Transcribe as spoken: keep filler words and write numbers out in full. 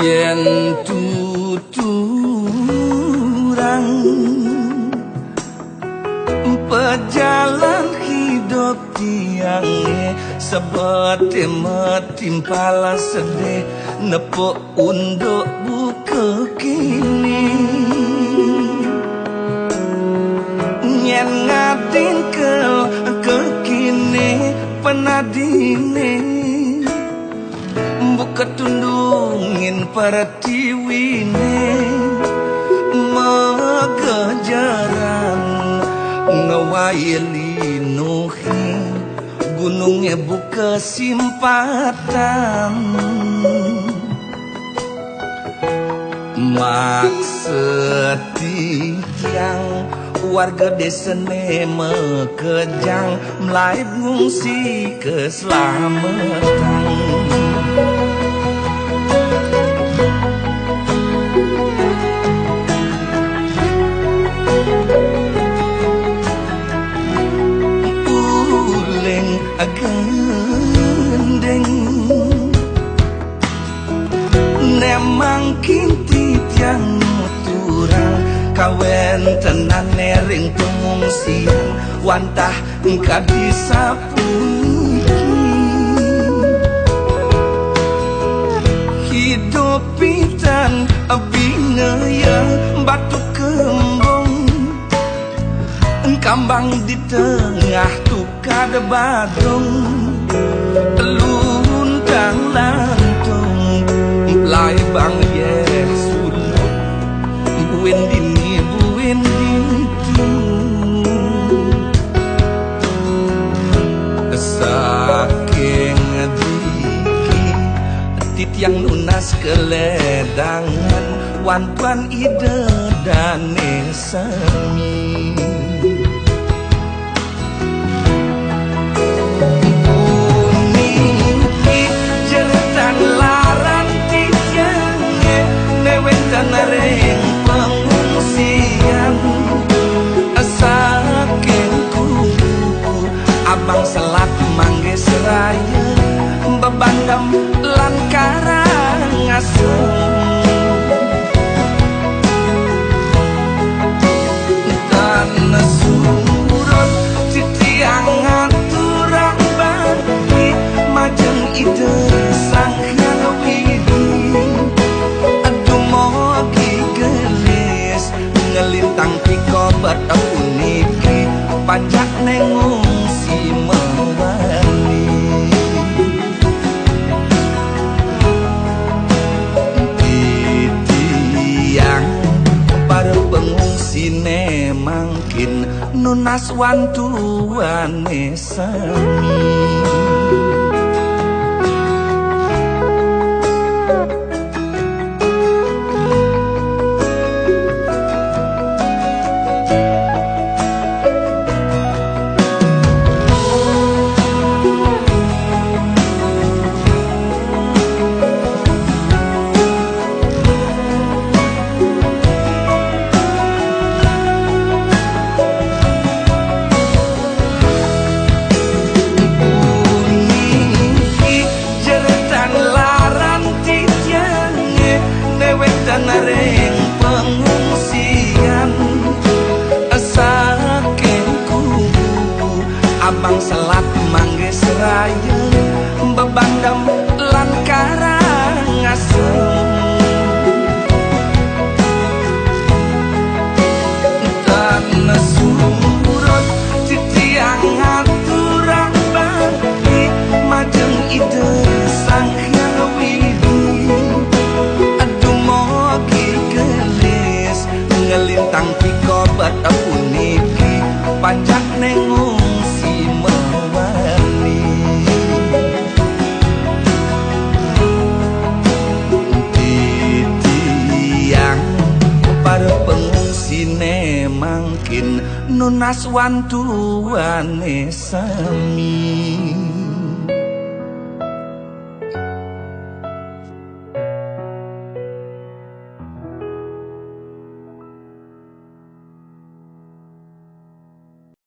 Yen tuturang pejalan hidup tiang, sebete metimpal sedih, nepuk unduk buka kini. Nyen ngadin ke, ke kini penadine, buka tundungin pertiwine, megejaran ngewai linuhi, gununge buka simpatan. Maksud tiang warga desane mekejang, melaib ngungsi keselamatan. Uleng gendeng nemang kinti tiang nuturang, kawentenane ring pengungsian, wantah kadi sapuniki. Hidup pitan abinaya batu kembung, kambang di tengah tukad badung, luntang lantung, laibang yeh suluk, buin dini buin ditu. Saking diki titiang nunas keledangan, wan tuan Ida dane sami. Puniki jeretan laran titiange, ne wenten ring pengungsian. Saking kubu Abang Selat Manggis Raya, Bebandem lan Karangasem. Tan surut titiang ngaturang bakti majeng Ida Sang Hyang Widhi. Dumugi gelis ngelintang pikobet puniki, pacang ne ngungsi mawali. Titiang para pengungsine mangkin nunas wan tuane sami. Puniki jeretan laran titiange, ne wenten ring pengungsian. Saking kubu Abang Selat Manggis Raya, Bebandem lan Karangasem. Tan surut titiang ngaturang bakti majeng Ida Sang Hyang Widhi. Dumugi gelis ngelintang pikobet puniki, pacang ne ngungsi mawali. Titiang para pengungsine mangkin nunas wan tuane sami.